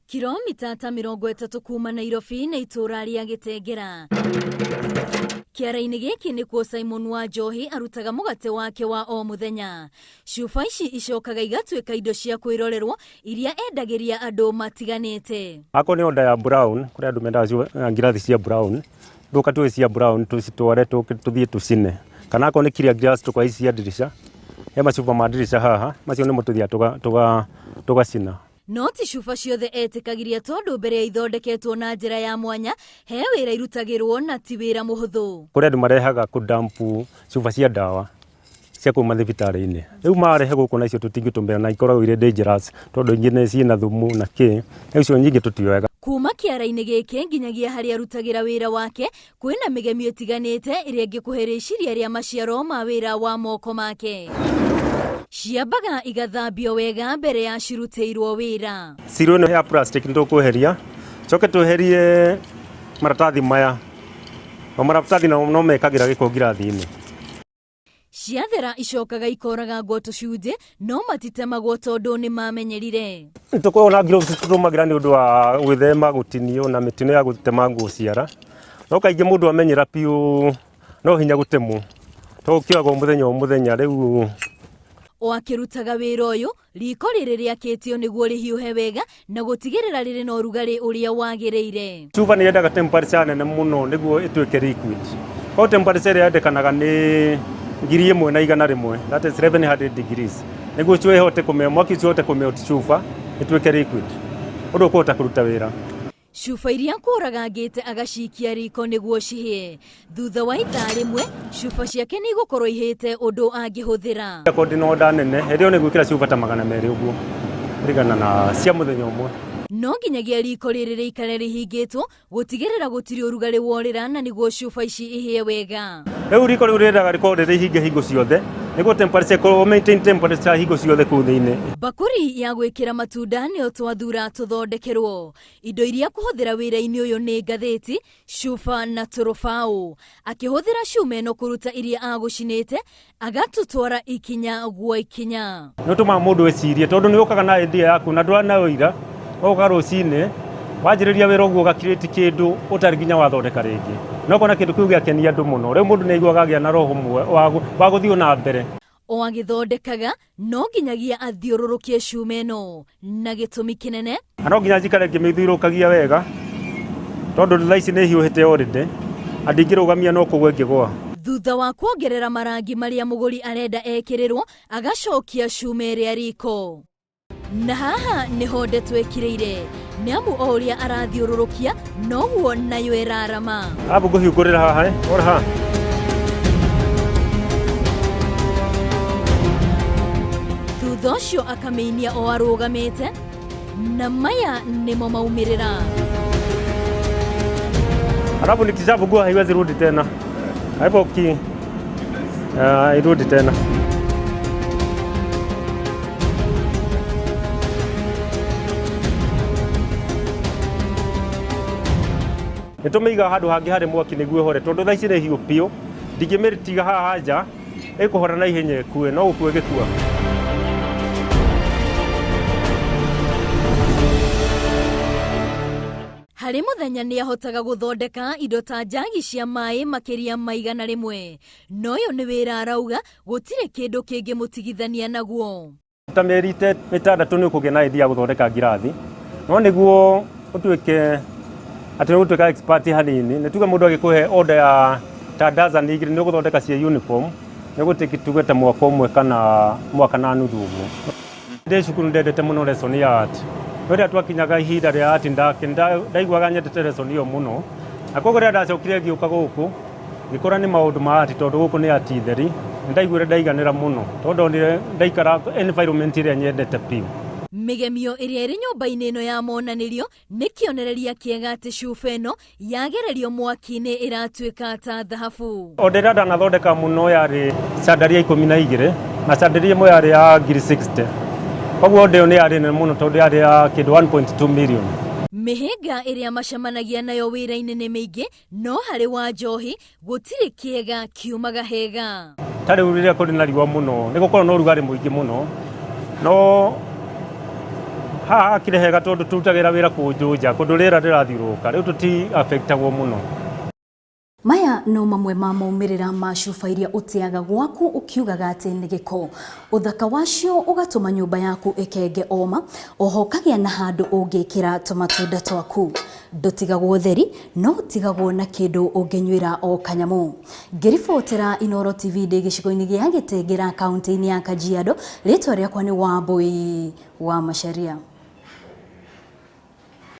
Kilomita ta 30 kuma Nairobi na itũra rĩa Gĩtengera. Kĩara-inĩ gĩkĩ nĩkuo Simon wa Njohi arutaga mũgate wake wa o mũthenya. Cuba ici icokaga igatuĩka indo cia kwĩrorerwo iria endagĩria andũ matiganĩte. Akorwo nĩ order ya brown, kũrĩ andũ mendaga ngirathi cia brown, tũka tuoe cia brown tũcitware tũthiĩ tũcine. Kana akorwo nĩ clear glass tũkoya ici cia ndirica, he macuba ma ndirica haha, macio nĩmo tũthiaga tũgacina. No ti cuba ciothe etĩkagĩria tondũ mbere ya ithondeketwo na njĩra ya mwanya, he wĩra irutagĩrwo na ti wĩra mũhũthũ. Kũrĩ andũ marehaga kũ dump cuba cia ndawa cia kuma thibitarĩ-inĩ. Rĩu marehe gũkũ na icio tũtingĩtũmĩra na ikoragwo irĩ dangerous tondũ ingĩ nĩ ciĩna thumu na kĩ, rĩu icio nyingĩ tũtioyaga. Kuma kĩara-inĩ gĩkĩ nginyagia harĩa arutagĩra wĩra wake, kwĩna mĩgemio ĩtiganĩte ĩrĩa ĩngĩkũhe rĩciria rĩa maciaro ma wĩra wa moko make. Ciambaga igathambio wega mbere ya cirutĩirwo wĩra. Ciro ĩno ya plastic nĩ tũkweheria, coke tweherie maratathi maya, o maratathi no mekagĩra gĩko ngirathi-inĩ. Ciathera icokaga ikoragangwo tũcunjĩ no matitemagwo tondũ nĩ mamenyerire. Nĩ tũkoragwo na gloves tũtũmagĩra nĩ ũndũ wa gwĩthema gũtinio na mĩtino ya gũtemangwo ciara. No kaingĩ mũndũ amenyera biũ no hinya gũtemwo tondũ kĩoyagwo mũthenya o mũthenya rĩu. O akĩrutaga wĩra ũyũ, riko rĩrĩ rĩakĩtio nĩguo rĩhiũhe wega na gũtigĩrĩra rĩrĩ na ũrugarĩ ũrĩa wagĩrĩire. Cuba nĩ yendaga temperature nene mũno nĩguo ĩtuĩke liquid. Koguo temperature ĩrĩa yendekanaga nĩ 1100, that is 1100 degrees. Nĩguo cuba ĩhote kũmĩa, mwaki ũcio ũhote kũ melt cuba ĩtuĩke liquid. Ũndũ ũkũhota kũruta wĩra. Cuba iria akũragangĩte agacikia riko nĩguo cihĩe. Thutha wa ithaa rĩmwe, cuba ciake nĩ igũkorwo ihĩte ũndũ angĩhũthĩra. Akorwo ndĩna order nene, hĩndĩ ĩyo nĩ ngwĩkĩra cuba ta 200 ũguo, kũringana na cia mũthenya ũmwe. No nginyagia riko rĩrĩ rĩikare rĩhingĩtwo gũtigĩrĩra gũtirĩ ũrugarĩ worĩra na nĩguo cuba ici ihĩe wega. Rĩu riko rĩu rĩendaga rĩkorwo rĩrĩ ihinge hingo ciothe nĩguo temperature ĩkorwo maintain temperature hingo ciothe kũu thĩinĩ. Mbakũri ya gwĩkĩra matunda nĩyo twathura tũthondekerwo. Indo iria kũhũthĩra wĩra-inĩ ũyũ nĩ ngathĩti, cuba na tũrũbaũ. Akĩhũthĩra cuma ĩno kũruta iria agũcinĩte, agatũtwara ikinya gwa ikinya. Nĩ ũtũmaga mũndũ ecirie tondũ nĩ ũkaga na idea yaku na ndũrĩ nayo ira, ũgoka rũcinĩ wanjĩrĩria wĩra ũguo ũga create kĩndũ ũtarĩ nginya wathondeka rĩngĩ. Na ũkona kĩndũ kĩu gĩakenia andũ mũno, rĩu mũndũ nĩ aiguaga agĩa na roho wa gũthiĩ na mbere. O agĩthondekaga, no nginyagia athiũrũrũkie cuma ĩno na gĩtũmi kĩnene. Na no nginya njikare ngĩmĩthiũrũrũkagia wega tondũ thaa ici nĩ hiũhĩte already na ndingĩrũgamia no kũgwa ĩngĩgwa. Thutha wa kuongerera marangi marĩa mũgũri arenda ekĩrĩrwo, agacokia cuma ĩrĩa riko. Na haha nĩho ndeto ĩkirĩire, nĩ amu o ũrĩa arathiũrũrũkia noguo nayo ĩrarama. Arabu ngũhingũrĩra haha eh, ora haha. Thutha ũcio akamĩinia o arũgamĩte, na maya nĩmo maumĩrĩra. Alafu nikishavugua haiwezi rudi tena. Hapo ki irudi tena. Nĩ tũmĩigaga handũ hangĩ harĩ mwaki nĩguo ĩhore tondũ thaa ici nĩ hiũ biũ, ndingĩmĩtiga haha nja ĩkũhora na ihenya ĩkue, no gũkua ĩgĩkua. Harĩ mũthenya nĩ ahotaga gũthondeka indo ta njagi cia maĩ makĩria ma 100. No ũyũ nĩ wĩra arauga gũtirĩ kĩndũ kĩngĩmũtigithania naguo. Ta mĩeri 6 nĩ ũkũgĩa na idea ya gũthondeka ngirathi, no nĩguo ũtuĩke atĩ nĩ ũgũtuĩka expert hanini, nĩ tuge mũndũ agĩkũhe order ya ta dozen 2 nĩ ũgũthondeka cia uniform, nĩ ũgũtake tuge ta mwaka ũmwe kana mwaka na nuthu ũguo. Ndĩ cukuru nĩ ndendete mũno lesson ya art. No rĩrĩa twakinyaga ihinda rĩa art ndaiguaga nyendete lesson ĩyo mũno, na koguo rĩrĩa ndacokire ngĩũka gũkũ, ngĩkora nĩ maũndũ ma art tondũ gũkũ nĩ art theri, nĩ ndaiguire ndaiganĩra mũno tondũ ndonire ndaikara environment ĩrĩa nyendete biũ. Mĩgemio ĩrĩa ĩrĩ nyũmba-inĩ ĩno ya monanĩrio nĩ kĩonereria kĩega atĩ cuba ĩno yagererio mwaki-inĩ ĩratuĩka ta thahabu. Order ĩrĩa ndanathondeka mũno yarĩ candaria 12 na candaria ĩmwe yarĩ ya ngiri 60. Koguo order ĩyo nĩ yarĩ nene mũno tondũ yarĩ ya kĩndũ 1.2 million. Mĩhĩnga ĩrĩa macemanagia nayo wĩra-inĩ nĩ mĩingĩ, no harĩ wa njohi gũtirĩ kĩega kiumaga hega. Ta rĩu rĩrĩa kũrĩ na riũa mũno nĩ gũkoragwo na ũrugarĩ mũingĩ mũno, no Haha hakĩrĩ hega tondũ tũrutagĩra wĩra kũndũ nja, kũndũ rĩera rĩrathiũrũrũka, rĩu tũti affectagwo mũno. Maya no mamwe ma maumĩrĩra ma cuba iria ũteaga gwaku ũkiugaga atĩ nĩ gĩko. Ũthaka wacio ũgatũma nyũmba yaku ĩkenge oma, oho ũkagĩa na handũ ũngĩkĩra tũmatunda twaku. Ndũtigagwo ũtheri, no ũtigagwo na kĩndũ ũngĩnyuĩra o kanyamũ. Ngĩribotera Inooro TV ndĩ gĩcigo-inĩ gĩa Gĩtengera kaũntĩ-inĩ ya Kajiado, rĩtwa rĩakwa nĩ Wambũi wa Macharia.